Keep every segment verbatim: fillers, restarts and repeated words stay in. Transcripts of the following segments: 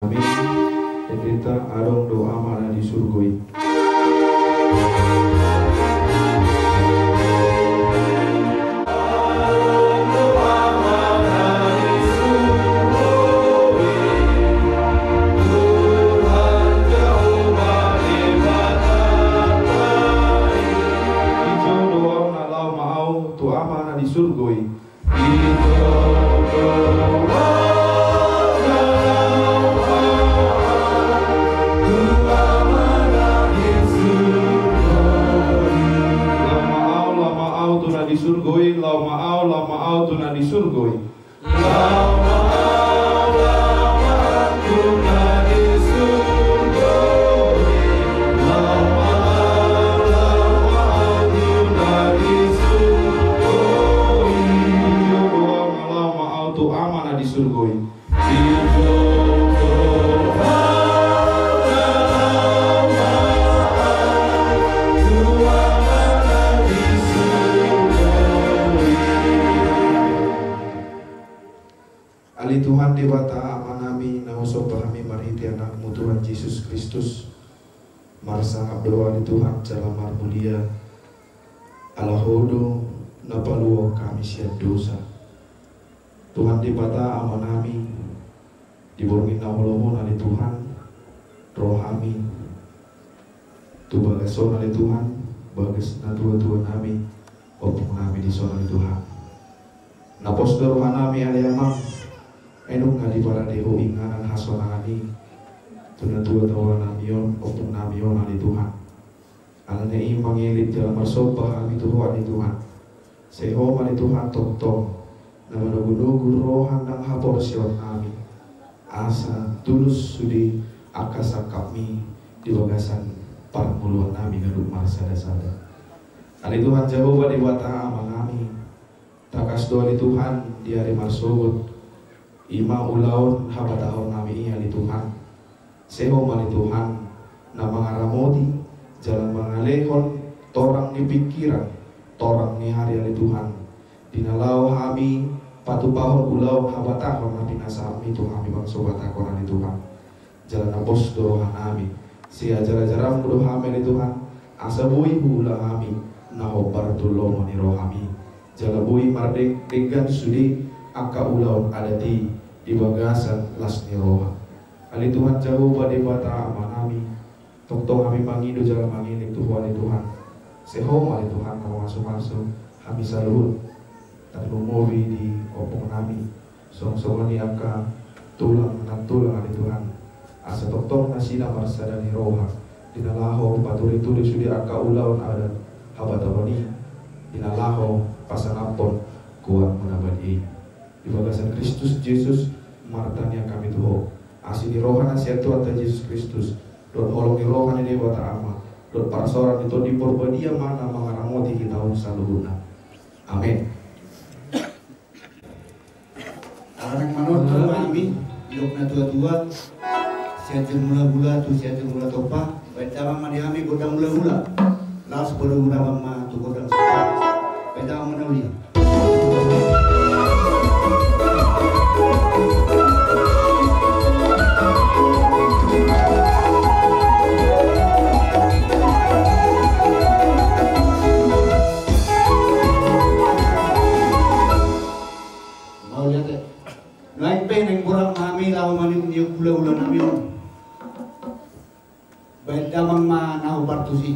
Amin. Ende ta, adong do Ama na di surgo i. Ijo do ahu na laho ma ahu tu Ama na di surgo i. Laho ma ahu, laho ma ahu tu na di surgo i, laho ma ahu, laho ma ahu tu na di surgo i. Laho ma ahu, laho ma ahu tu na di surgo i. Laho ma ahu, laho ma ahu tu na di surgo i. Ijo do ahu na laho ma ahu tu Ama na di surgo i. Ale Tuhan Debata Amanami, na husomba hami marhite Anakmu Tuhan Jesus Kristus, marsangap do ale Tuhan jala marmulia, ala Ho do na paluahon hami sian dosa. Tuhan Debata Amanami, di borngin na holom on ale Tuhan, ro hami tu bagas on ale Tuhan, bagas natuatuanami, ompungnami dison ale Tuhan. Na pos do rohanami ale Amang, ai nunga diparade Ho inganan hasonangan i tu natuatuanami on, ompungnami on ale Tuhan. Alani i mangelek jala marsomba hami tu Ho ale Tuhan. Sai Ho ma ale Tuhan tongtong na manogunogu roha nang haporseaonnami, asa tulus sude angka sangkapmi di bagasan parngoluannami ganup marsadasada. Ale Tuhan Jahowa Debata Amanami, tangkas do ale Tuhan di ari marsogot, i ma ulaon habatahonnami i ale Tuhan. Sai Ho ma ale Tuhan na mangaramoti jala mangalehon torang ni pingkiran, torang ni ari ale Tuhan, di na laho hami patupahon ulaon habatahon na pinasahatmi tu hami bangso Batak on ale Tuhan. Jala na pos do rohanami, siajarajaranmu do hami ale Tuhan, asa boi huula hami na hombar tu lomo ni rohami, jala boi mardenggan sude angka ulaon adat i di bagasan las ni roha. Ale Tuhan Jahowa Debata Amanami, tongtong hami mangido jala mangelek tu Ho ale Tuhan. Sai Ho ma ale Tuhan na mamasumasu hami saluhut, tarlumobi di ompungnami, songon songon i angka tulang nantulang ale Tuhan, asa tongtong nasida marsada ni roha di na laho paturituri sude angka ulaon adat habatahon i, di na laho pasangaphon goarmu na badia i. Di bagasan Kristus Jesus martangiang hami tu Ho. Asi ni roha na sian Tuhanta Jesus Kristus, dohot holong ni roha ni Debata Ama, dohot parsaoran ni Tondi Porbadia ma na mangaramoti hita on saluhutna. Amen. Ala naeng manortor ma hami, didok natuatua, Sianjur Mulahula tu Sianjur Mulatompa, baen damang ma di hami gondang mulahula. Laos poda hurang ma tu gondang sukar. Baen damang ma na uli. Mauliate. Nuaeng pe naeng borhat ma hami laho maniop-niop hulahulanami on. Baen damang ma na hombar tusi.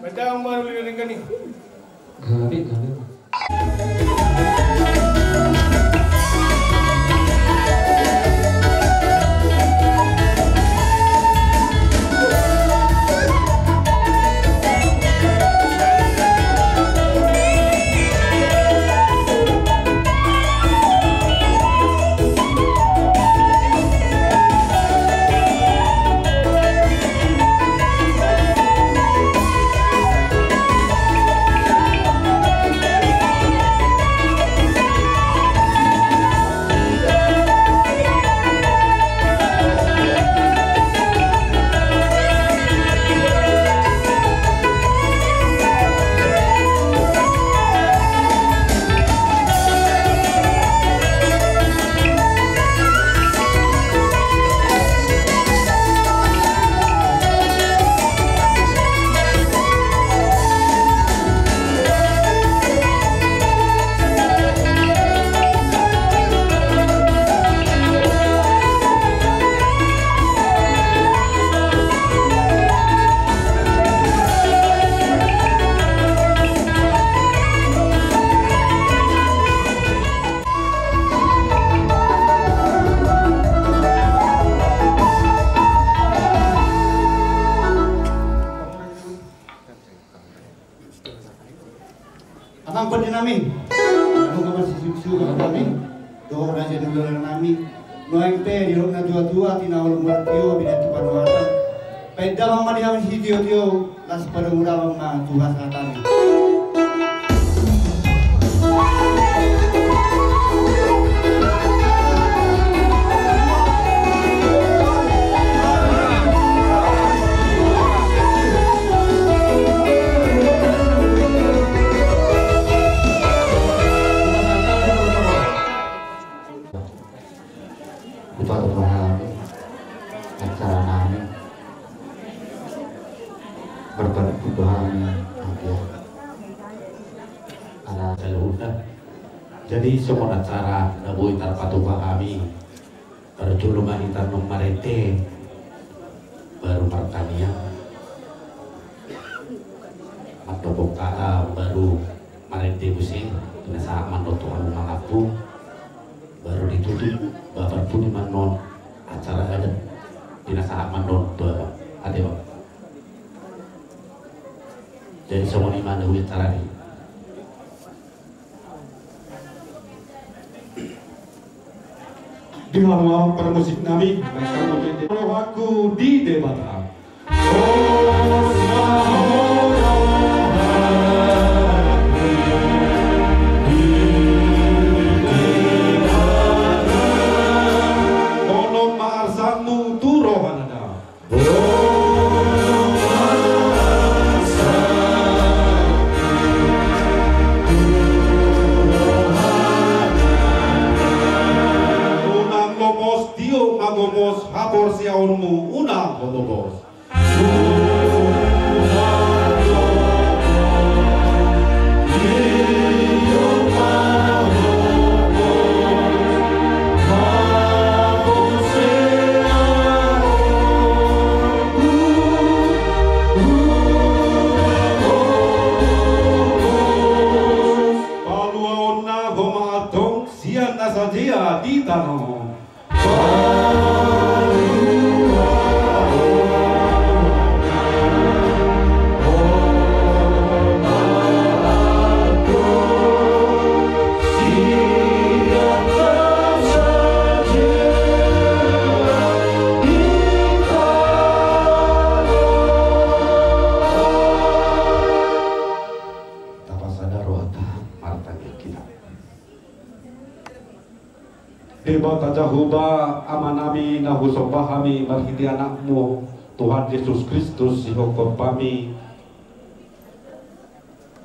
Baca umbar uli dari kani. Gabe, gabe. Amang pande nami, semoga masih sukses kami. Dohot raja dan dua nami, nuaeng pe di roha na tua-tua, tina olo mual tio, bina tu panuatan. Baen damang ma di hami sitio-tio, las padomu damang ma tu hasahatan. Hupasahat ma hami acara nami, marpangkataion do hami anggiat ala saluhutna. Jadi songon acara na boi tarpatupa hami, parjolo ma hita annon marende, baru martangiang, mandok hata, baru marende muse, pinasahat ma annon tu hamu mangampu, baru ditutup, ba parpudi ma annon acara adat, pinasahat ma annon ba ate ba. Jadi songon i ma na boi acara i. Di hamu parmusik nami, rohangku di Debata. Onom ma arsamu tu rohana da. Unang lomos, tio ma gomos, haporseaonmu unang hotopos. Paluaonna homa antong sian na sajea di tano. Tapasada rohanta, martangiang hita. Debata Jahowa, Amanami na husomba hami marhite Anakmu, Tuhan Jesus Kristus, sihophop hami.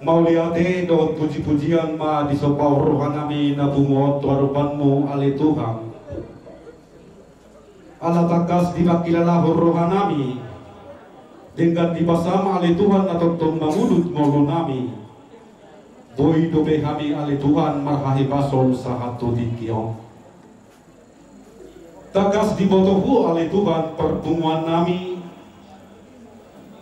Mauliate dohot puji-pujian ma disombahon rohanami na pungu on tu adopanMu, ale Tuhan. Ala tangkas dipangkilalahon rohanami, denggan dipasam ale Tuhan na tongtong mangudut ngolunami. Boi dope hami ale Tuhan marhahipason sahat tu tingki on. Tangkas diboto Ho ale Tuhan parpunguannami,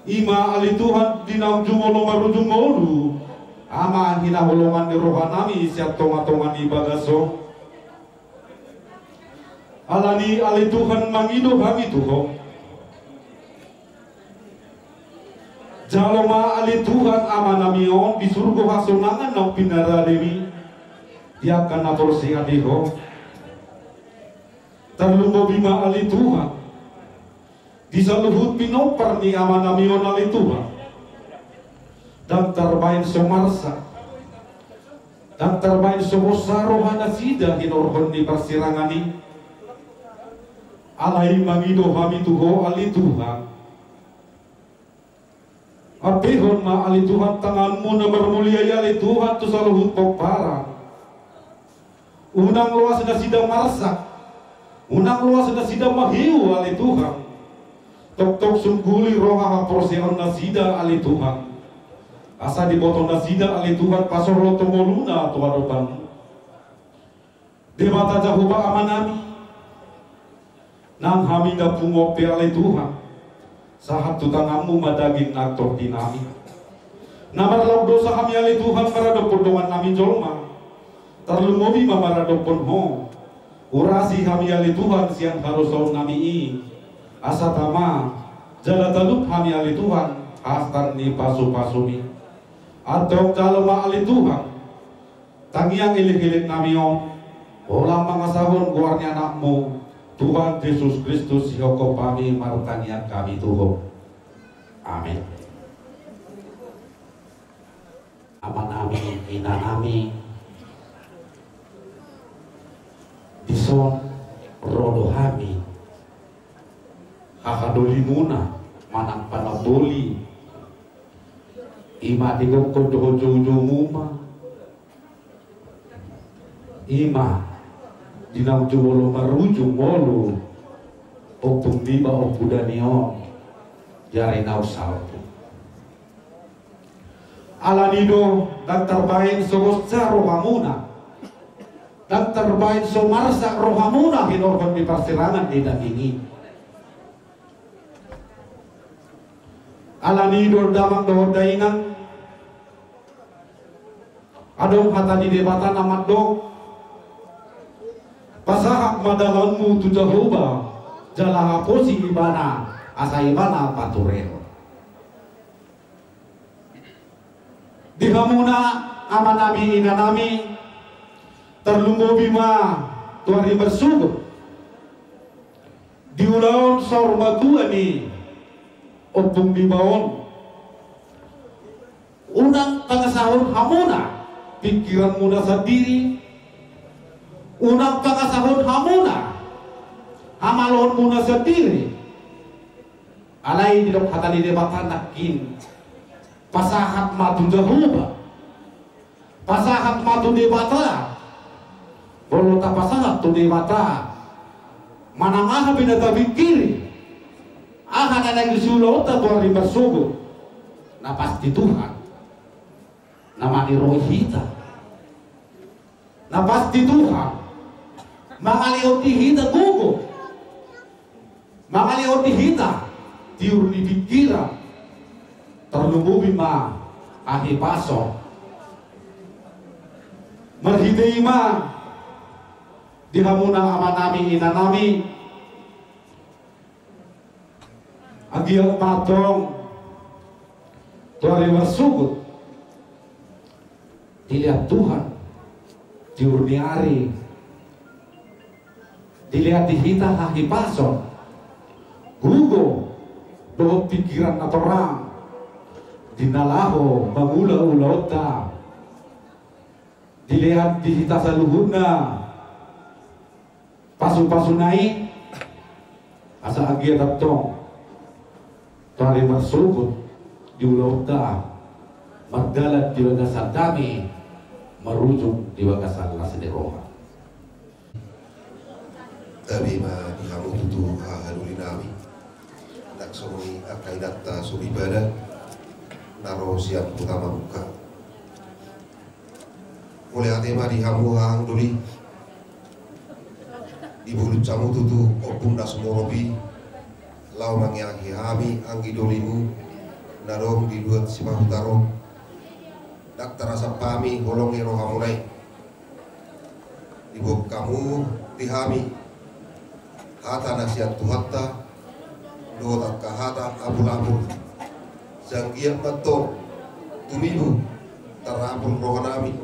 I ma ale Tuhan di naung jumolo marujung ngolu, Ama hinaholongan ni rohanami sian tongatonga ni bagas on. Alani ale Tuhan mangido hami tu Ho. Jalo ma ale Tuhan Amanami on di surgo hasonangan naung pinarademi di angka na porsea di Ho. Tarlumobi ma ale Tuhan di saluhut pinompar ni Amanami on ale Tuhan. Ndang tarbaen so marsak, ndang tarbaen so hosa rohanasida hinorhon ni parsirangan i. Alai mangido hami tu Ho ale Tuhan. Ampehon ma ale Tuhan tanganmu na marmulia i ale Tuhan tu saluhut pomparan. Unang loas nasida marsak, unang loas nasida mahiu ale Tuhan. Tongtong sungguli roha haporseaon nasida ale Tuhan. Asa diboto nasida ale Tuhan pasohothon ngoluna tu adopanmu. Debata Jahowa Amanami, nang hami na pungu pe ale Tuhan, sahat tu tanganmu ma daging nang tondinami. Na marlaok dosa hami ale Tuhan maradophon dongannami jolma, tarlumobi ma maradophon Ho. Urasi hami ale Tuhan sian hadosaonnami i, asa tama jala talup hami ale Tuhan hastan ni pasupasumi. Antong jalo ma ale Tuhan, tangiang elekeleknami on, holan mangasahon goar ni Anakmu, Tuhan Jesus Kristus, sihophop hami martangiang hami tu Ho. Amen. Amanami, inanami, dison ro do hami hahadolimuna manang panamboli, i ma di gokhon dohot joujoumuna, i ma di naung jumolo marujung ngolu Ompung Niba Ompu Daniel di ari naung salpu. Alani do ndang tarbaen so hosa rohamuna, ndang tarbaen so marsak rohamuna hinorhon ni parsirangan ni daging i. Alani do damang dohot dainang, adong hata ni Debata na mandok, pasahat ma dalanmu tu Jahowa, jala haposi Ibana, asa Ibana paturehon. Di hamuna amanami inanami, tarlumobi ma tu ari marsogot, di ulaon saur matua ni Ompung Niba on, unang pangasahon hamuna pingkiranmuna sandiri, unang pangasahon hamuna hamaloonmuna sandiri. Alai didok hata ni Debata nangkin, pasahat ma tu Jahowa. Pasahat ma tu Debata. Molo tapasahat tu Debata, manang aha pe na tapingkiri, aha na naeng disi ulaonta tu ari marsogot, na pasti Tuhan na maniroi hita. Na pasti Tuhan mangalehon di hita gogo, mangalehon di hita tiur ni pingkiran, tarlumobi ma hahipason. Marhite i ma di hamuna amanami inanami, anggiat ma antong tu ari marsogot dilehon Tuhan tiur ni ari, dilehon di hita hahipason, gogo dohot pingkiran na torang di na laho mangula ulaonta, dilehon di hita saluhutna pasupasuna i, asa anggiat antong tu ari marsogot di ulaonta mardalan di bagasan dame, marujung di bagasan las ni roha. Tabi ma di hamu tutu hahadolinami, nang songon i angka inanta soripada na ro sian Huta Marungka. Mauliate ma di hamu hahang doli, dibulut hamu tutu Ompung na sumorop i laho mangeahi hami anggi dolimu Na adong di luat Sipahutar on, ndang tarasam hami holong ni rohamuna i. Diboan hamu di hami hata na sian Tuhanta dohot angka hata apul-apul. Sai anggiat ma antong tumibu tarapul rohanami.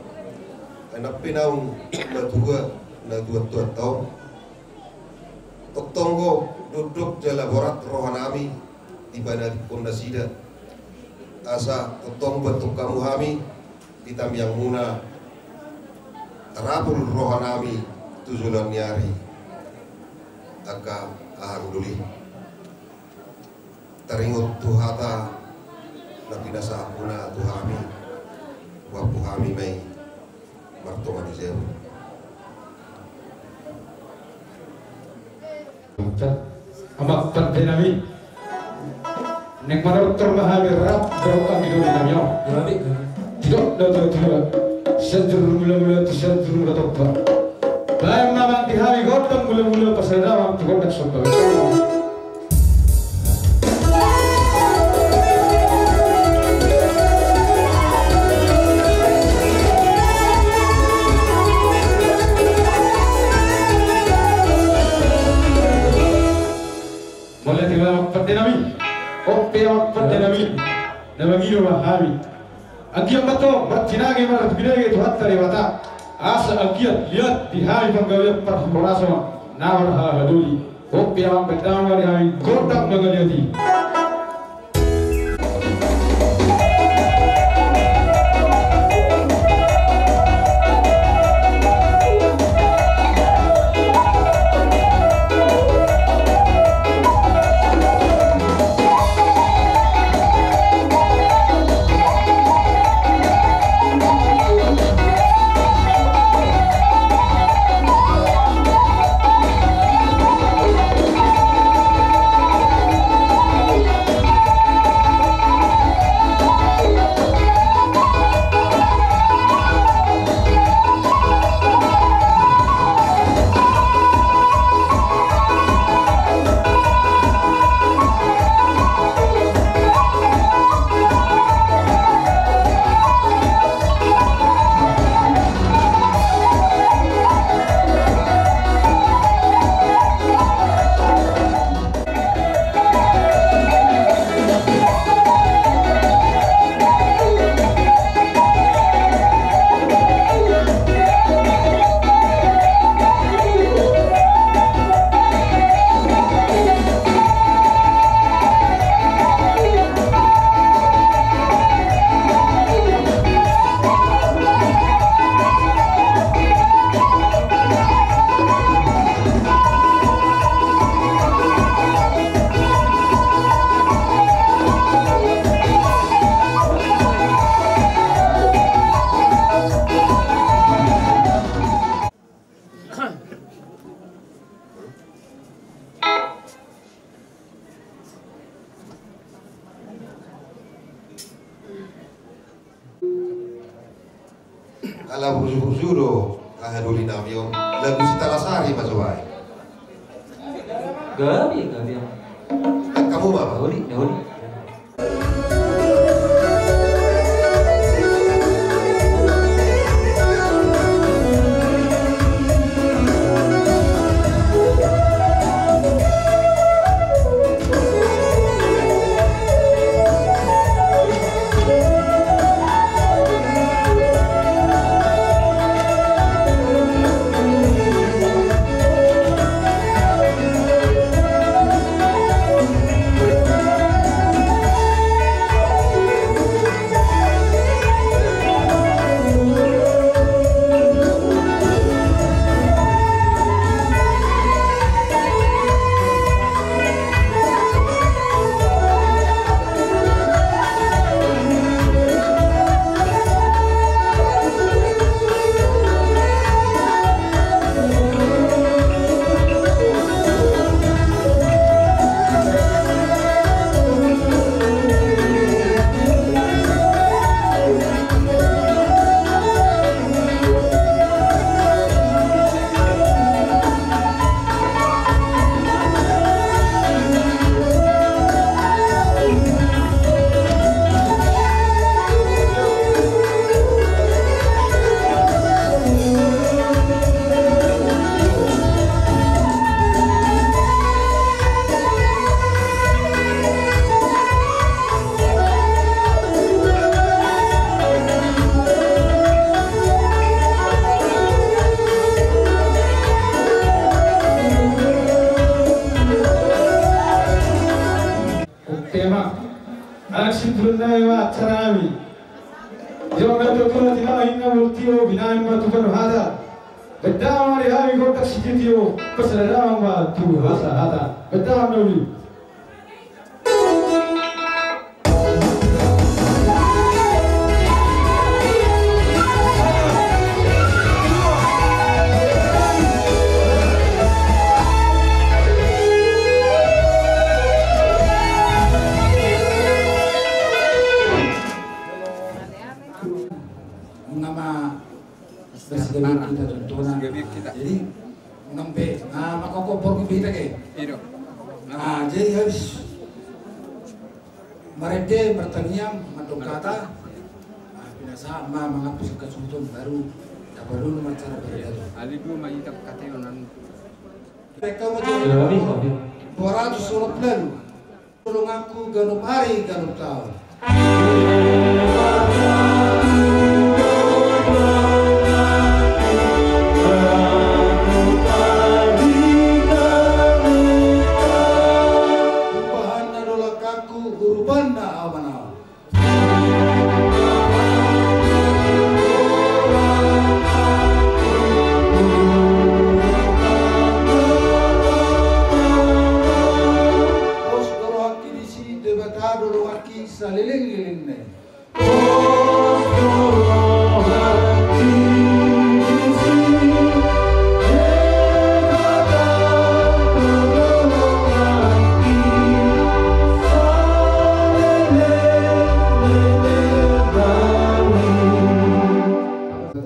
Ai nang pe naung matua natuatuanta on, tongtong do dokdok jala borat rohanami di panadingkon nasida. Asa tongtong boan hamu hami di tangiangmuna tarapul rohanami tu joloan ni ari. Angka aha doli taringot tu hata na pinasahatmuna tu hami, boanhu hami ma i martonga di jabu. Amang pandenami, naeng manortor ma hami rap dohot anggi doli nami on. Didok do tutu, sian juru mula-mula tu sian juru mula tompa. Baen ma amang di hami gondang mula-mula, pasada amang tu gondang somba. Mauliate ma amang pandenami. On pe amang pandenami, na mangido ma hami. Anggiat ma antong martinangi marpinege Tuhanta Debata, asa anggiat liat di hami panggabean parhorasan na marhaha doli. On pe amang pandenami, gondang mangaliat i. Ala burju-burju do haha doli nami on, lagu Sitalasari ma jo ai. Gabe, gabe. Angka mu ma, Pak. Doli, doli. Nai ma acara nami. Jong na tutu na tina hinna multio binaen ma tu baru hata. Beda ma di hami kontak si titio pasal ada ma tu hata hata. Beda ma dulu. Nama Bersigabian kita contohna. Jadi nang pe na mangkokompor pe hita ke. Nah, jadi habis marende martangiang mandok hata. Nah, pinasahat ma mangampus angka suhuton baru tapalu ma acara berende. Ali dua ma hita kata on. Dua ratus dua puluh. Donganku ganup ari ganup taon. Urupanna do langkangku, urupanna awan-awan. Pos do rohangki disi, Debata do rohangki saleleng-lelengna i. Pos do rohangki disi, Debata do rohangki saleleng-lelengna i.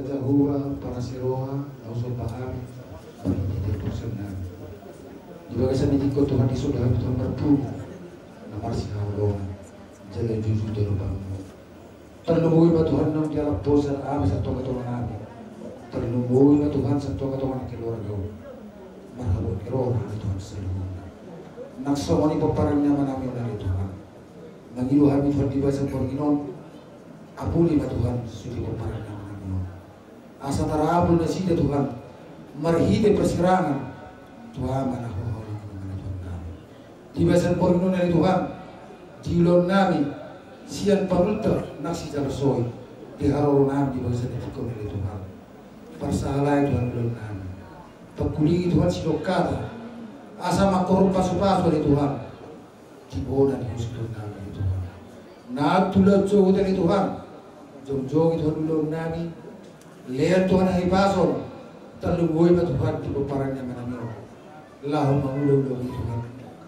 Jahowa, parasi roha, na husomba hami. Di bagasan ni tingki on Tuhan, dison do hami Tuhan marpungu na marsihaholongan jala jujur jala pangulu. Tarlumobi ma Tuhan naung dialap Ho sian hami, sian tonga-tonga nami. Tarlumobi ma Tuhan sian tonga-tonga ni keluarga on. Marhabot ni roha ma Tuhan saluhutna. Nang songon i pomparan ni amanami on ale Tuhan. Mangido hami Tuhan di bagasan borngin on. Apuli ma Tuhan sude pomparan ni amanami on. Asa tarapul nasida Tuhan marhite parsirangan tu Ho ma na huhaholongi ale Tuhan nami. Di bagasan borngin on ale Tuhan, di ulaon nami sian pangulta nang sijalo soi, di haroro nami di bagasan ni tingki on ale Tuhan. Parsahalai Tuhan ulaon nami. Pangkulingi Tuhan sidok hata. Asa mangkorhon pasu-pasu ale Tuhan. Di bona ni husuhuton nami ale Tuhan. Na tu laut sohot ale Tuhan. Jongjongi Tuhan ulaon nami. Lehon Tuhan hahipason. Tarlumobi ma Tuhan di pomparan ni amanami on. Laho mangula ulaon i Tuhan.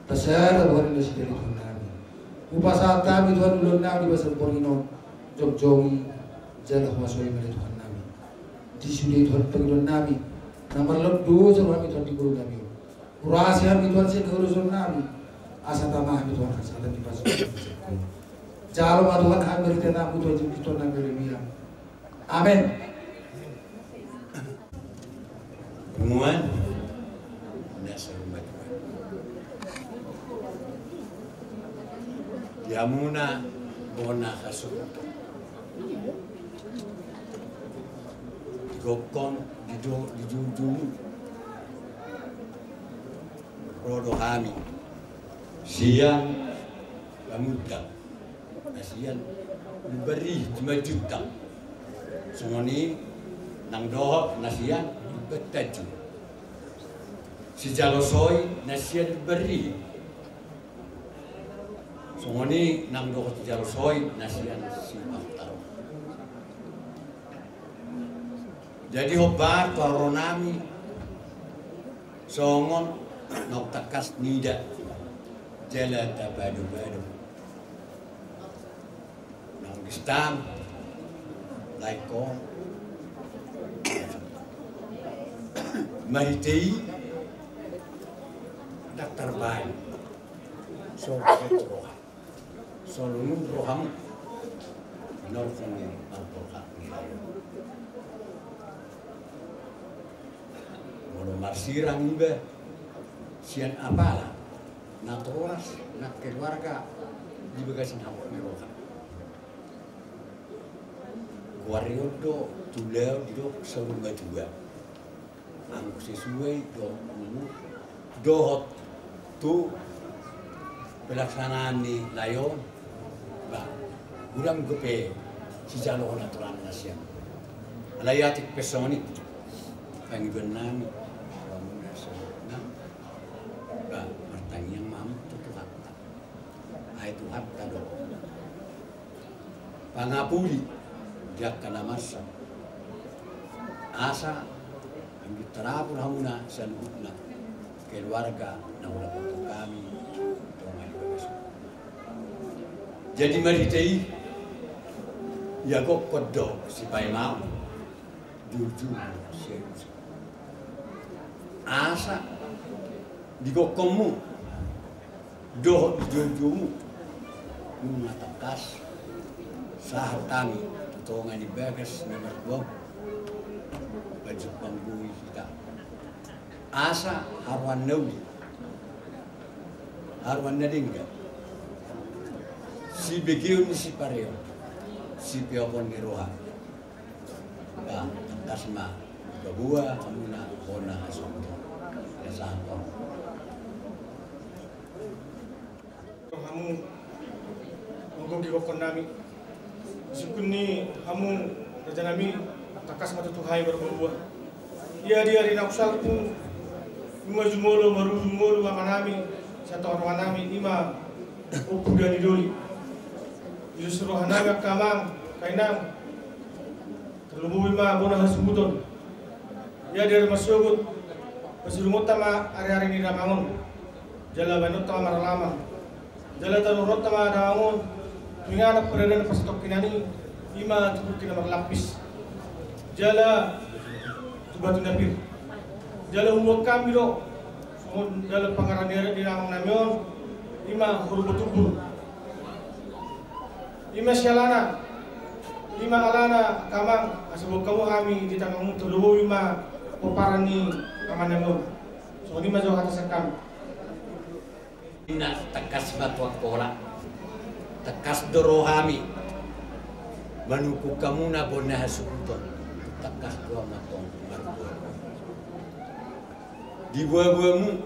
Pasada Tuhan nasida ale Tuhan nami. Hupasahat hami Tuhan ulaon nami di bagasan borngin on. Jongjongi jala huasoi ma ale Tuhan nami. Di sude Tuhan pangidoan nami. Na marlaon dosa roha nami Tuhan di ngolu nami on. Hurasi hami Tuhan sian hadosaon nami. Asa tama hami Tuhan hasahatan ni pasu-pasu. Jalo ma Tuhan hami marhite anakmu Tuhan Jesus Kristus nami, haleluya. Amen. Punguan. Di hamuna bona hasuhuton. Di gokhon, di jo-, di jujung. Ro do hami sian Pamuntang, na sian Lumban Rihit Simanjuntak. Songon i nang dohot na sian Lumban Tanjung. Sijalo soi na sian Lumban Rihit. Songon i nang dohot sijalo soi na sian Simanjuntak. Jadi hombar tu haroro nami songon naung tangkas nida jala tapado-pado. Naung gestam, laengkon. Marhite i ndang tarbaen. So, so, roha. Songon roham. Nol songon nol roha. Molo marsirang iba sian apala, natoras, nang keluarga, di bagasan habot ni roha. Goar i on do tu laon didok saur matua. Anggo sesuai dohot umur, dohot tu pelaksanaan ni lae on, bah, Godang dope sijalohon aturan na sian. Alai atik pe songon i pangidoan nami tu hamuna saluhutna, ba martangiang ma hamu tu Tuhanta. Ai Tuhanta do pangapuli di angka na marsak. Asa anggiat tarapul hamuna saluhutna keluarga na hurapot hami tonga di bagas. Jadi marhite i, ia gokkon do sipaima on, jurjur sialusan. Asa di gokkonmu dohot di joujoumu, nunga tangkas sahat hami tu tonga ni bagas na martuahu, pajumpang boi hita. Asa haroan na uli, haroan na denggan, sibegeon ni sipareon, sipeopon ni roha. Ba tangkas ma dipaboa hamuna bona hasuhuton. Ia sahat on. Hamu, manggohi gokkon nami. Sungkun ni hamu raja nami, tangkas ma tutu hami marboaboa. Ia di ari na husalpu, nunga jumolo marujung ngolu ama nami, sian tongatonga nami, ima Ompu Dani Doli. Di dos roha nami angka amang, angka inang, tarlumobi ma bona hasuhuton. Ia di ari marsogot, pasidungonta ma ariari ni damang on. Jala baenonta ma maralaman. Jala taruhononta ma damang on tu inganan pardalanan parsatongkinan i, ima tu pungki na marlapis. Jala tu batu na pir. Jala huboan hami do songon dalan pangaran ni adat ni damang nami on, ima horbo tumbur. Ima sialana, ima alana angka amang, asa boan hamu hami di tanganmu, tarlumobi ma pomparan ni amanami on. Songon i ma jo hata sian hami. Inna, tangkas ma tu Angkola, tangkas do rohami manungkun hamuna bona hasuhuton, tangkas do amantong marboa. Di boaboamu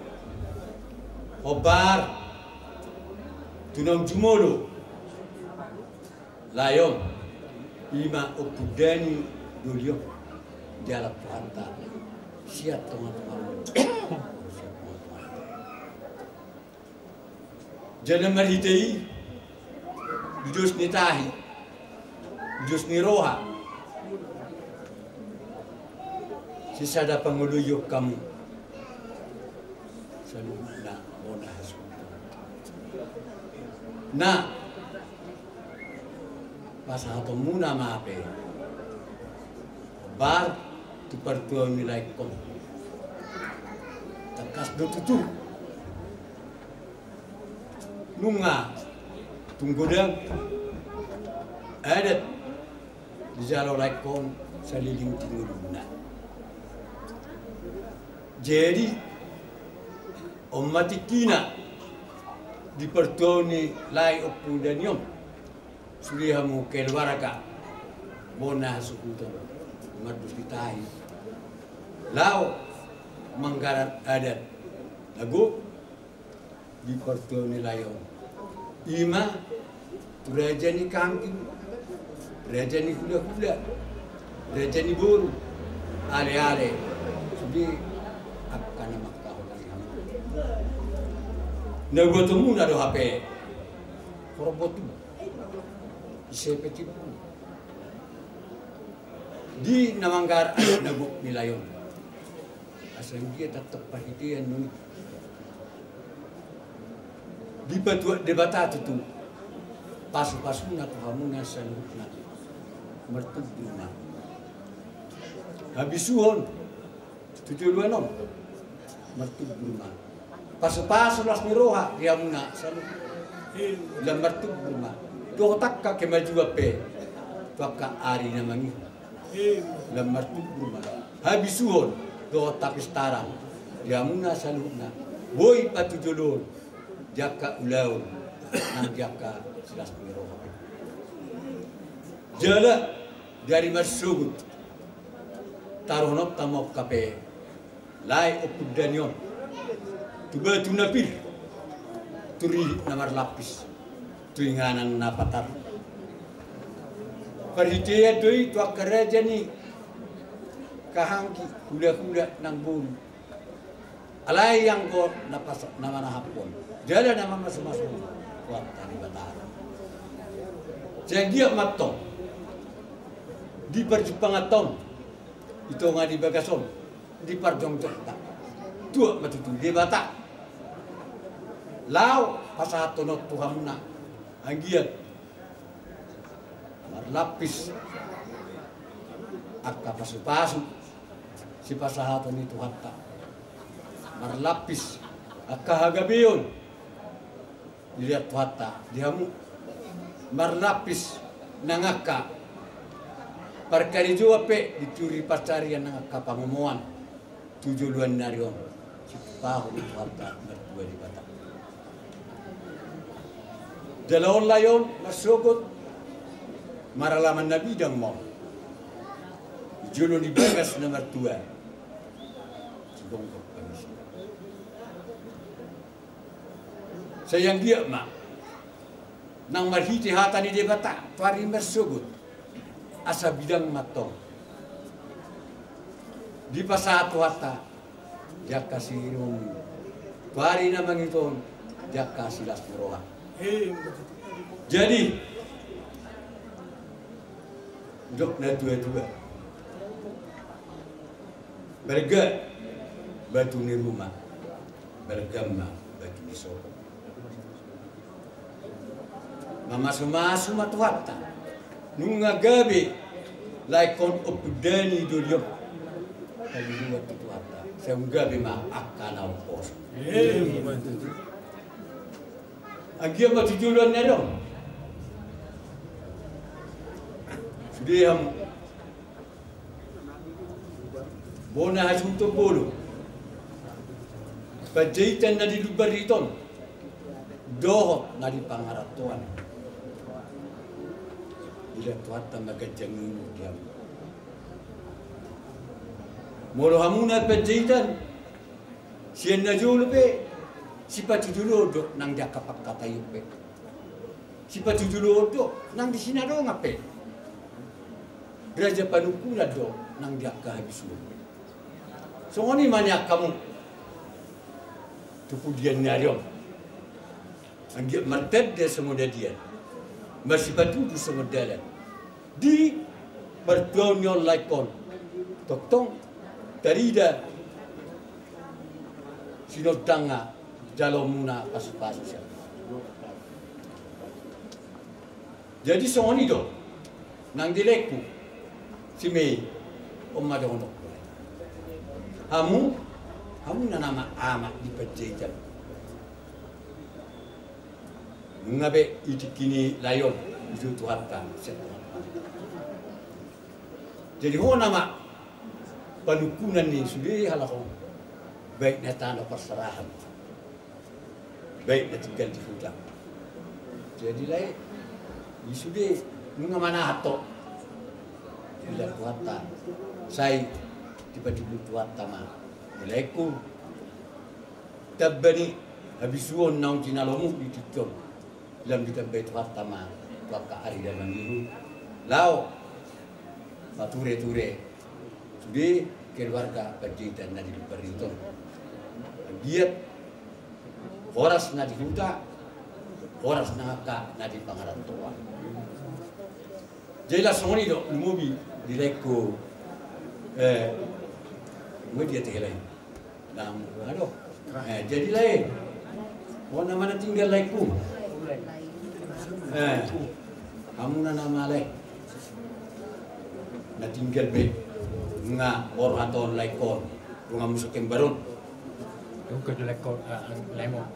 hombar tu naung jumolo lae on, ima Ompu Dani Doli on, dialap Tuhanta sian tongatongamu. Jala marhite i, di dos ni tahi, di dos ni roha, sisada pangoloion hamu saluhutna bona hasuhuton. Na pasahatonmuna ma hape hombar tu partuaon ni laengkon. Tangkas do tutu nunga tung godang adat dijalo laengkon saleleng di ngoluna. Jadi on ma tingkina di partuaon ni lae Ompu Dani on. Sude hamu keluarga bona hasuhuton, mardos ni tahi, laho manggarar adat na gok di partuaon ni lae on. Ima tu raja ni kambing, raja ni hulahula, raja ni boru, aleale, sude angka na mangkaholongi hamu. Na huboaonmuna do hape horbo tumbur, ise pe timbur di na manggarar adat na gok ni lae on. Asa anggiat tongtong parhitean nami dipatuat Debata tutu pasupasuna tu hamuna saluhutna. Martumbur ma habisuhon tu joloan on. Martumbur ma pasupasu las ni roha di hamuna saluhutna. Lam martumbur ma dohot angka kemajuan pe tu angka ari na mangihut. Lam martumbur ma habisuhon dohot hapistaran di hamuna saluhutna, boi patujoloon di angka ulaon nang di angka silas ni roha. Jala di ari marsogot taruhononta ma hape lae Ompu Dani on tu batu na pir, tu rihit na marlapis, tu inganan na patar. Parhitean do i tu angka raja ni kahanggi, hulahula nang boru. Alai anggo na pas na manahaphon jala na mamasumasu, Tuhanta Debata. Sai anggiat ma antong di parjumpanganta on, di tonga ni bagas on, di parjongjongta, tuat ma tutu Debata laho pasahathon on tu hamuna, anggiat marlapis angka pasupasu sipasahaton ni Tuhanta, marlapis angka hagabeon dilehon Tuhanta di hamu, marlapis nang angka parkarejoan pe, dituri pansarian nang angka pangomoan tu joloan ni ari on, situpahon Tuhanta martua Debata. Jala on lae on marsogot, maralaman na bidang ma on di jolo ni bagas na martua. Sigongkop panisi. Sai anggiat ma nang marhite hata ni Debata tu ari marsogot, asa bidang ma antong dipasahat Tuhanta di angka siringon tu ari na mangihuthon di angka silas ni roha. Jadi didok natuatua: Balga batu ni ruma, balga ma batu ni sopo. Mamasumasu ma Tuhanta. Nunga gabe laengkon ompung dani doli on, pagidoan tu Tuhanta, sai gabe ma angka na umposo. Anggiat ma tu joloan ni ari on sude hamu bona hasuhuton bolon, Panjaitan na di Lumban Rihit on dohot na di Pangarantoan. Dilehon Tuhanta ma ganjang ni umur di hamu. Molo hamuna Panjaitan, sian na jolo pe sipatujolo do nang di angka pangkataion pe. Sipatujolo do nang di sinadongan pe. Raja panungkunan do nang di angka habisuhon pe. Songon i ma nian hamu tu pudian ni ari on. Anggiat martanda songon adian, marsipatudu songon dalan. Di partuaon ni on laengkon, tongtong tarida sinondangna jaloonmuna pasupasu sian. Jadi songon i do nang di laengku, si Mei, on ma dohononku. Hamu, hamu na nama amak di Panjaitan. Nunga be itingki ni lae on, ido Tuhanta sian Tuhan. Jadi ho nama panungkunan ni sude halak on, baik na tano parserahan, baik na tinggal di huta. Jadi lae, i sude nunga manahan to. Dilehon Tuhanta, sai dipatujolo Tuhanta ma di laengku. Tamba ni habisuhon naung jinalomu di tingki on, lam ditambai Tuhanta ma tu angka ari na mangihut, laho matureture sude keluarga Panjaitan na di Lumban Rihit on. Anggiat horas na di huta, horas nang angka na di Pangarantoan. Jadi laos songon i do, lumobi di laengku, eh, lumobi dia tehelai. Nang, aduh. Eh, jadi lae, on nama na tinggal laengku. Eh, hamu na nama lae na tinggal be, nunga borhat on laengkon, nunga musuk kembar on. Nunga jo laengkon, eh, lae on.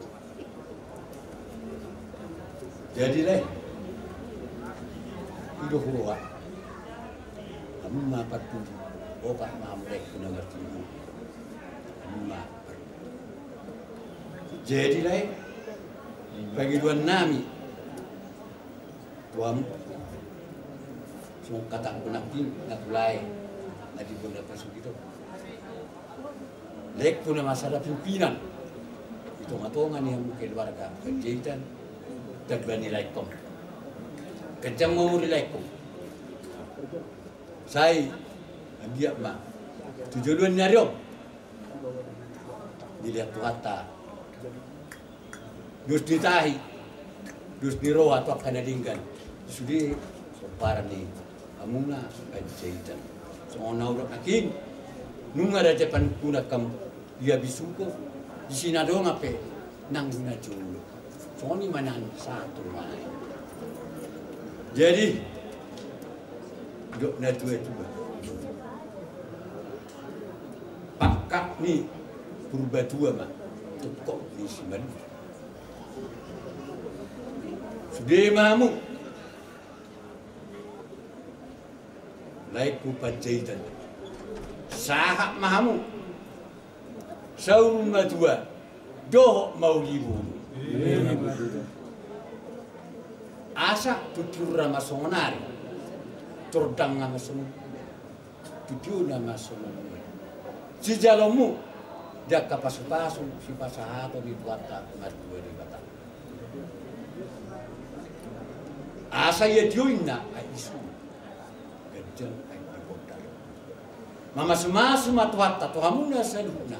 Jadi lae, i do huroha. Hamu ma partubu, opat ma hamu laengku na martubu. Hamu ma partubu. Jadi lae, pangidoan nami tu hamu, songon hatangku nangkin na tu lae na di bona pasuki do. Laengku na marsada pimpinan di tongatonga ni hamu keluarga Panjaitan, tamba ni laengkon. Ganjang ma umur ni laengkon. Sai anggiat ma tu joloan ni ari on dilehon Tuhanta dos ni tahi, dos ni roha tu angka na denggan, sude pomparan ni hamuna Panjaitan. Songon na hudok nangkin, nunga raja panungkunan hamu di habisuhon, disi na dongan pe nang di na jolo. Songon i ma nang sahat tu roha i. Jadi didok na tua-tua, pangkat ni Purbatua ma tungkot ni Simalungun. Sude ma hamu lae tu Panjaitan, sahat ma hamu saur matua dohot mauliate. Asa tu tiur ma songon ari, tu ordang ma songon, tu tio ma songon, sijaloonmu di angka pasu-pasu sipasahaton ni Tuhanta martua Debata. Asa ia tio inna ai isu, ganjang ai di bondar. Mamasu-masu ma Tuhanta tu hamuna saluhutna.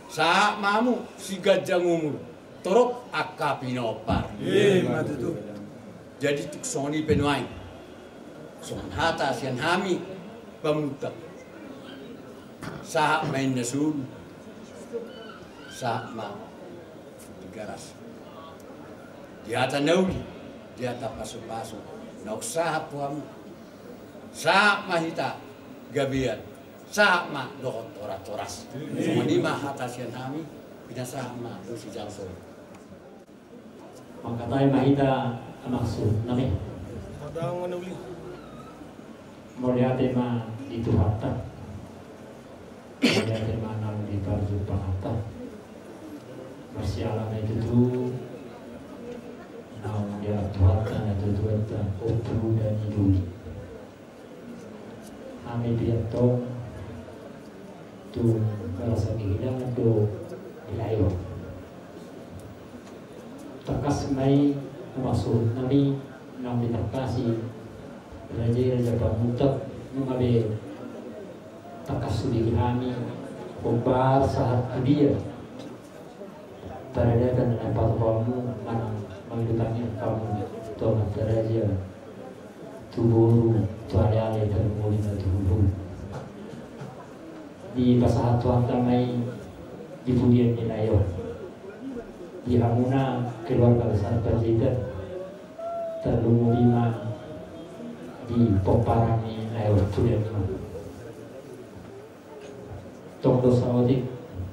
Sahat ma hamu siganjang umur, torop angka pinompar. Ima tutu. Jadi tung songon i pe nuaeng, songon hata sian hami Pamutak, sahat ma inna solu, sahat ma Tigaras. Di hata na uli, di hata pasu-pasu naung sahat tu hamu, sahat ma hita gabean, sahat ma dohot horas-horas. Songon i ma hata sian hami, pinasahat ma tu sijaloon. Mangkatai ma hita, amang suhut nami. Mauliate ma di Tuhanta. Mauliate ma naung diparjumpanganta. Marsiala ma i tutu naung dialap Tuhanta na tutu, Tuhanta ompu na doli. Hami pe antong tung merasa kehilangan do di lae on. Tangkas ma i, amang suhut nami, naung ditangkasi raja i, Raja Pamutak, nunga be tangkas hubege hami hombar sahat tu dia. Paradaton na naeng patupaonmu manang mangido tangiang hamu tu amanta raja, tu boru, tu ale-ale, tarlumobi ma tu hulu-hulu. Dipasahat Tuhanta ma i di pudian ni lae on di hamuna keluarga besar Panjaitan, tarlumobi ma di pomparan ni lae on, pudian ni lae on. Tong do saotik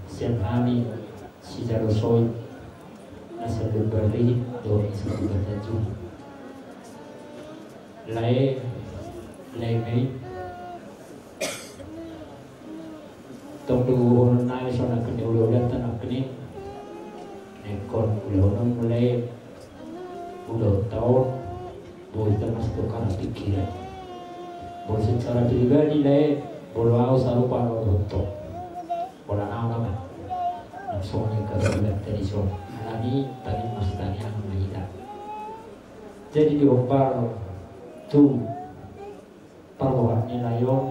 sian hami sijalo soit na salembar rihit dohot na salembar tanjung. Lae, lae ma i. Tong do gogohonon nami songon nangkin ulaonta nangkin i. Ingkon ulaononmu lae, ulaonta on, boi hita martukar pikiran. Molo secara pribadi lae, molo au sarupa dohot ho, pola na au nama. Nang songon i angka pardenggan ta dison. Alani tangiang marsitangiangan ma hita. Jadi di hombar tu parbohak ni lae on,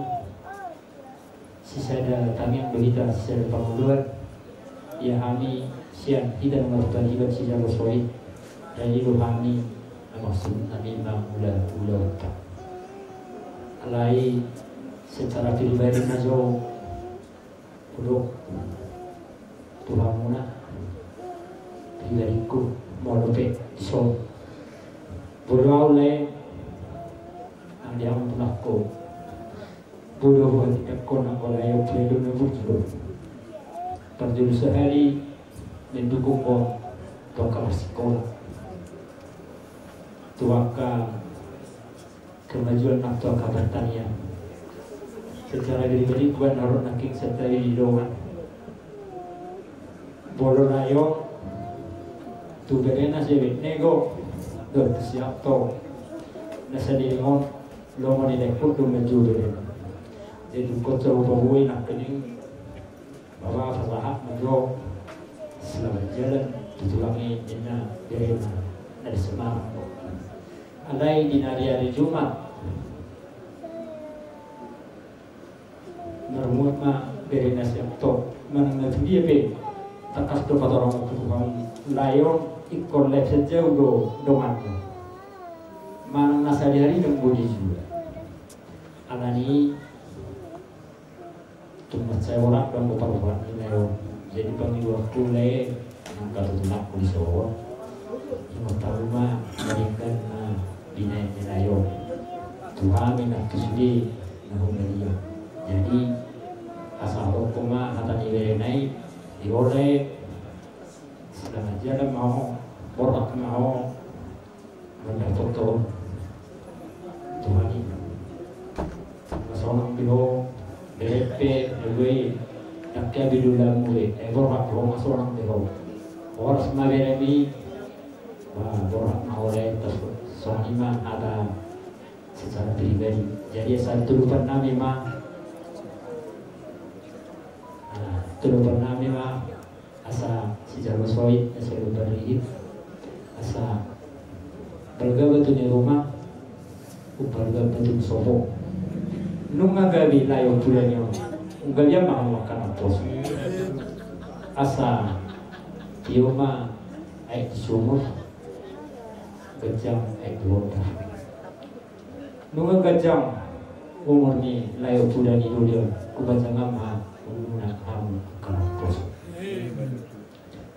sisada tangiang do hita, sisada pangoloan. Ia hami sian hita na marpalibat sijalo soit, radi do hami na maksud nami mangula ulaonta. Alai secara pribadi ma jo hudok tu hamuna, pribadingku, molo pe dison, molo au lae, nang di hamu tu nangko, molo au lae, nang di hamu tu nangko, molo au lae, au lae, nang di hamu tu nangko. Parjolo sahali mendukung ho tu angka marsikola, tu angka kemajuan nang tu angka partanian. Secara pribadi, buat na ro nangkin secara di dongan. Molo lae on tu berena, sebetulna do, do siap to. Na sadihon lomo ni lae on do maju berena. Jadi ingkon coba paboa nangkin i. Bapa, pasahat ma jo selamat jalan tu tulang i, ninna berena na di Semarang. Alai di na ari-ari Jumat, Marmuat ma bere na siap to, manang na tu dia pe. Tangkas do patorang tu hami lae on, ingkon lae sian jau do donganna. Manang na sadihari ndang boi jual. Alani tung mansai horas do anggo parumaen ni lae on. Jadi pangidoanku lae, nang katutunakku di son, ingot hamu ma, maringan ma binahen ni lae on. Tu hami nang tu sude na humaliang. Jadi asa hot ma hata ni berena i, di ho lae, sedang aja ma ho, borhat ma ho. Mandapothon Tuhan i. Sonang be ho, berep pe, na dua i. Ndang gabe do ulaonmu be, eh, borhat ho ma sonang be ho. Horas ma beremi. Wah, borhat ma ho lae, tos songon i ma hata secara pribadi. Jadi asa tulupan nami ma. Nah, tulupan nami ma. Asa sijalo soit, asa lupa rigit, asa balga batu ni ruma, umbalga batu ni sopo. Nunga gabe lae ompuda ni on, nunga gabe ma hamu angka na poso. Asa tio ma aek di sumur, ganjang aek di honda. Nunga ganjang umur ni lae ompuda ni doli on, huganjangan ma umurna hamu angka na poso.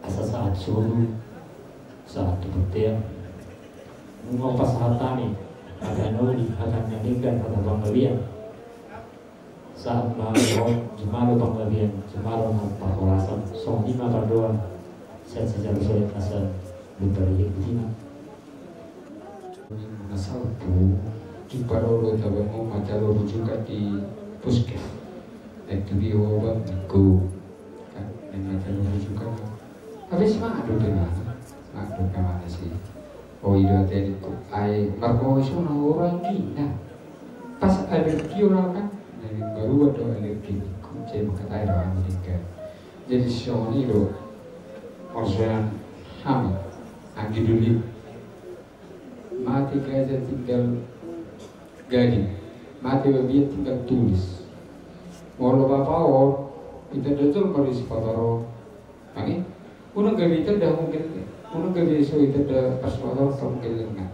Asa sahat solu, sahat tu bontean. Nunga pasahat hami hata na uli, hata na denggan, hata panggabean. Sahat ma on jumalo panggabean, jumalo na parhorasan. Songon i ma pandohan sian sijalo soit asa lupa rigit. Ima. Na salpu, di paroro tabang ho manjalo rujukan di puskes. Naeng tu dia ho bang, ningku. Kan, naeng manjalo rujukan. Habis ma adu dengan, ma adu dengan si. Oh, iya, tadi ku, ai, marko iso na orang gina. Pas alergi orang kan, naeng baru ada alergi, ningku. Jadi maka tai orang meninggal. Jadi songon i do. Orsoan hami, anggi doli. Mate gajah tinggal gading, mate babiat tinggal tulis. Molo bapa on, itanda jolma do sipatorang. Anggi, unang gabe itanda hamu gelleng, unang gabe so itanda parsipatorang hamu gelleng, kan?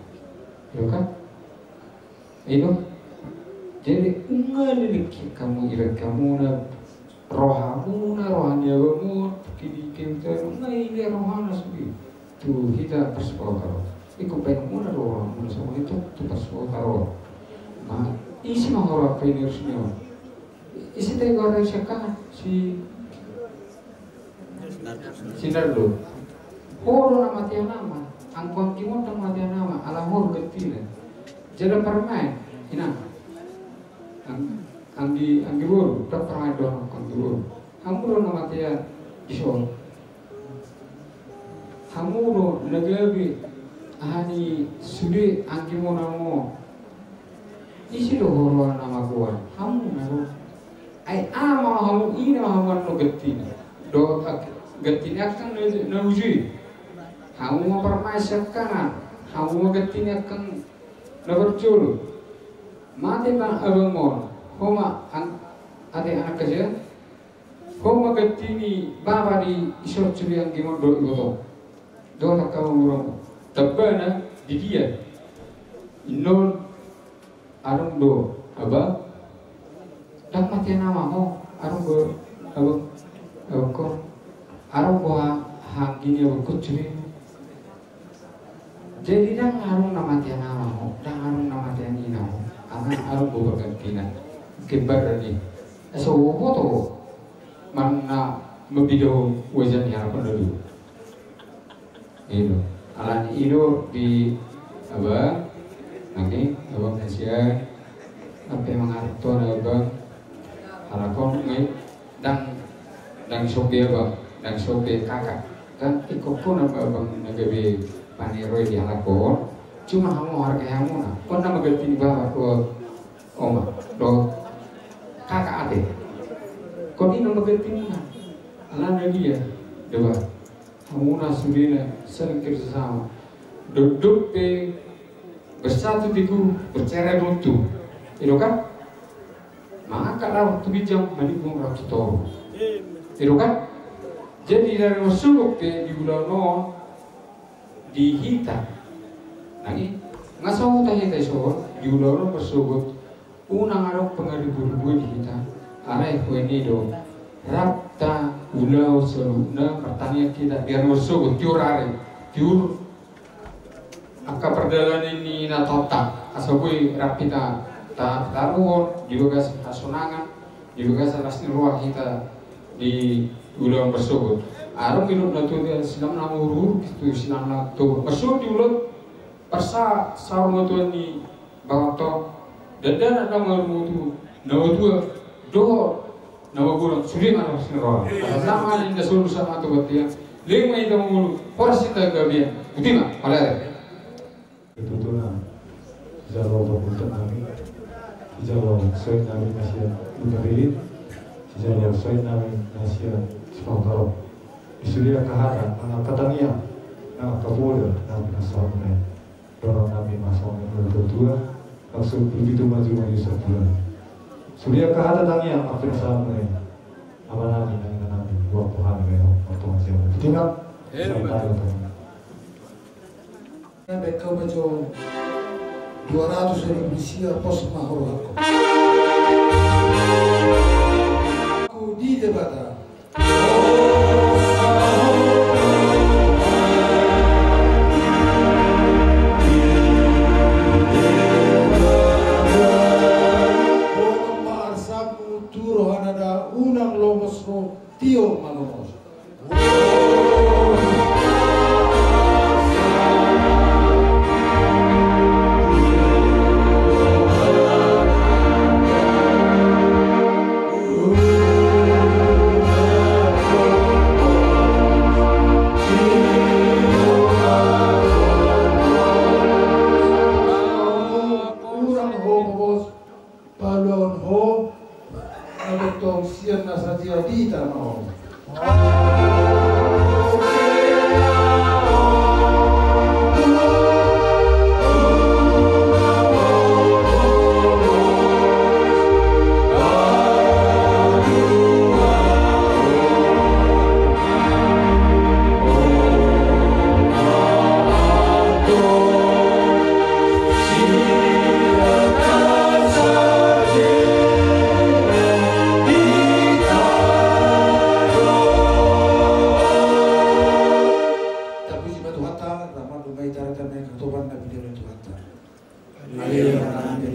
Iya kan? Ino. Jadi unang leleng hamu, irat hamu na rohamuna, roha ni abangmu, kini kini tanu, na ile rohana sugi. Tu hita parsipatorang. Ingkon baenmuna do rohamuna songon i tu, tu parsipatorang. Ma, ise ma hora painirus ni on. Ise te gora siakan si Sinardo. Ho do na mate nama, anggo anggi muna na mate nama, ala ho do gantina. Jala parumaen, inang. Ang-, anggi, anggi boru, dang parumaen do anggi boru. Hamu do na mate dison. Hamu do na gabe aha ni sude anggi muna on. Ise do ho roha na magoan? Hamu na do. Ai ama ma hamu, ina ma hamu annon gantina. Dohot gantina angkang na, na uju i. Hamu ma parumaen siangkangan. Hamu ma gantina angkang na parjolo. Mate ma abang on. Ho ma ang-, ate anak kasian. Ho ma ganti ni bapa di ison sude anggi muna dohot ibotong. Dohot angka umur on. Tambana di dia. Innon Arung do abang. Dang mate nama ho, arung do abang, abangkon. Arung do ha, hanggi ni abangkon sude. Jadi dang arung na mate nama ho, dang arung na mate ina ho. Anggo arung do pargantina. Kembar ni. Asa boto ho. Manang na mambida ho wajan ni harapan na dua. Ido. Alani ido di abang, nangkin abang hasian, ape mangarto na abang, halak on ngai, dang, dang sope abang, dang sope kakak, kan ingkon ho na abang na gabe paniroi di halak on, cuma hamu harga hamu na, on na maganti ni bapa dohot oma, dohot kakak ate. Kon i na maganti muna, alana dia, deba. Hamuna sudena saling kerjasama. Dondon pe Bersatu teguh, bercerai runtuh. I do kan? Mangangkat rap tu ginjang, manimbung rap tu toru. I do kan? Jadi, dari marsogot pe di ulaon on di hita. Nang i, nga sahuta hita dison di ulaon on marsogot. Unang adong pangaribu-ribuan di hita. Alai huhut i do, rap taulahon saluhutna, martangiang hita, biar marsogot, tiur ari, tiur angka pardalanan ni natorta, asa boi rap hita ta-, taruhon di bagasan hasonangan, di bagasan las ni roha hita di ulaon marsogot. Adong do na tua, silang na umur-umur, tu silang na tua. Marsogot di ulaon parsa-, saur matua ni Bagaton, dandanan na marmutu, na matua, dohot na magodang, sude ma las ni roha. Asa sama ninna solu sama tu batia, lima ita mangolu, horas ita gabean. Uti ma, mauliate. Tutu na, jalo pamulta nami, jalo soit nami na sian Butarilit, jalo soit nami na sian Sipahotaro. Di sude angka hata, angka tangiang, angka poda, nami na sahat nai. Dorong nami ma songon na tua-tua, langsung begitu maju-maju sabulan. Sude angka hata tangiang, angka pinasalamuna i. Ama nami, nang ina nami, buat Tuhan, nang ina nami, buat Tuhan, siapa? Betul nggak? Saya tanya, Tuhan. Baik, kau baca dua ratus ribu sia pos mahoro aku. Aku di Debata. Bonom ma arsamu tu rohana da, unang lomos ho, tio ma lomos. Paluahon ho, na tongtong sian na sadia di tano. Tapuji ma Tuhanta, ramar do ma i tarita ma i katopan na pinilai Tuhanta. Haleluya, amen.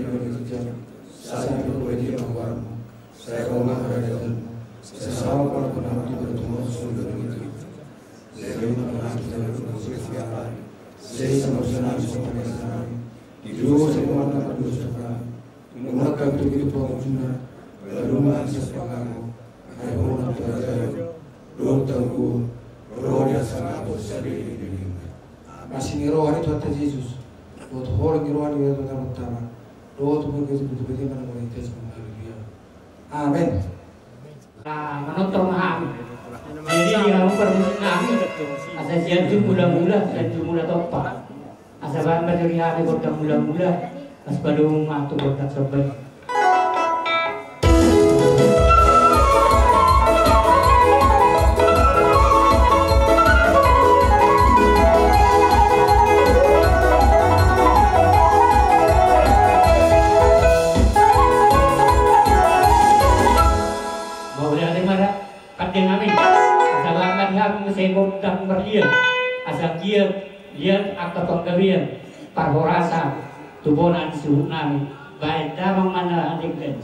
Sai purba dia ma goarmu, sai ro ma harajaonmu, sai saut ma pangarahutmu tu tonga ni surgo. Sai ro ma pangarahutmu tu tonga ni surgo. Sai ro ma pangarahutmu tu tonga ni surgo. Di dosa ni angka dosa nami, unang hami togihon tu pangunjunan, paluahon hami sian pangago, ai Ho do harajaon, dohot hagogoon, ro di hasangapon saleleng ni lelengna. Asi ni roha ni Tuhanta Jesus, dohot holong ni roha ni Debata Ama, dohot panggabean ni Tondi Parbadia. Amen. Nah, manonton ma hami. Jadi, ya, mempermusik hami. Asa sian tu mula-mula, sian tu mula tompa. Asa baen ma juri hami gondang mula-mula, asa padomu ma tu gondang somba i. Mauliate ma da. Pande nami, asa baen ma di hami muse gondang marliat, asa giat, liat angka panggabean, parhorasan, tu bona ni suhut nami, baen damang ma na denggan.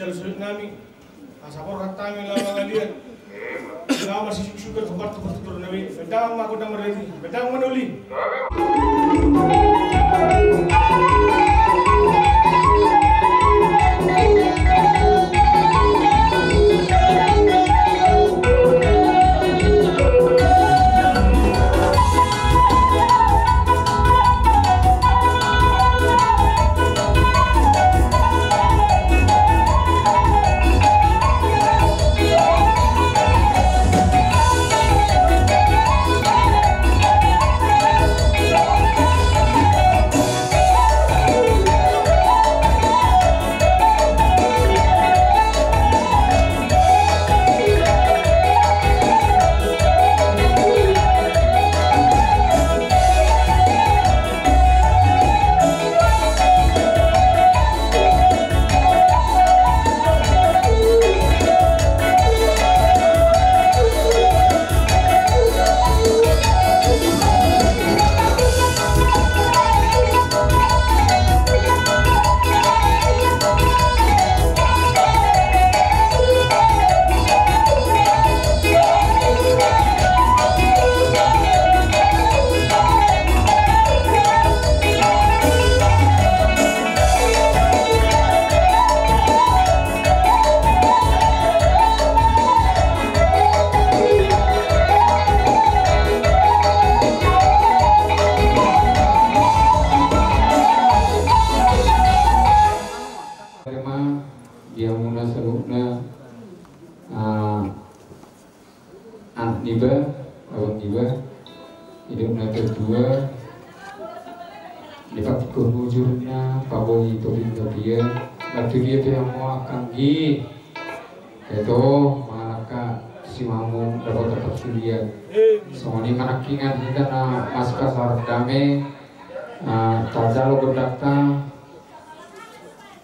Jalo sulit nami, asa borhat hami laho mangaliat. Laho masisuksukan hombar tu partuturan nami. Bahen damang ma gondang mardalan i, bahen damang ma na uli. Terima di hamuna saluhutna, ah, anak niba, abang niba, induk na tertua, di patikon hujurna, paboi topi badia, batu dia pe hamu anggi. Ito, mangalangka simamu dapot dapat sulian. Songon i manangkingan hita na masuk asar dame, ah, tajalo gondangta,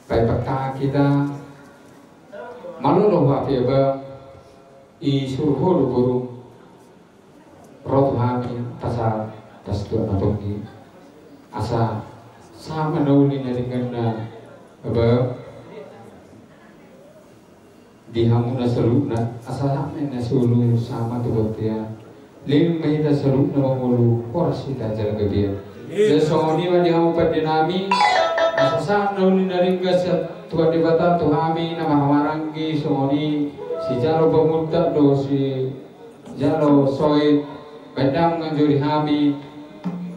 paipanta hita, malolo hape ba, i suruh ho do boru. Ro tu hami pasa, pas tu anak tonggi. Asa sama na uli na denggan na, ba, di hamuna saluhutna, asa sama na solu sama tu bontean. Leleng ma hita saluhutna mangolu, horas hita jala gabean. Amin. Jadi songon i ma di hamu pande nami, asa sama na uli na denggan sian Tuhan Debata tu hami na marhahamaranggi songon i, sijalo pamurtat do si jalo soit, bahen damang jo di hami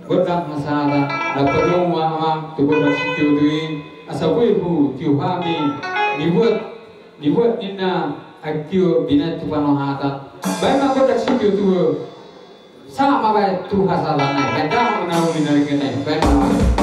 gondang hasahatan, na padomu ma amang tu gondang sitio-tio i, asa boi hutio hami nibuat, nibuat ninna aek tio binahen tu parrohatan. Bahen ma gondang sitio-tio, sahat ma bahen tu hasahatan nai, bahen damang na uli na denggan nai, bahen damang.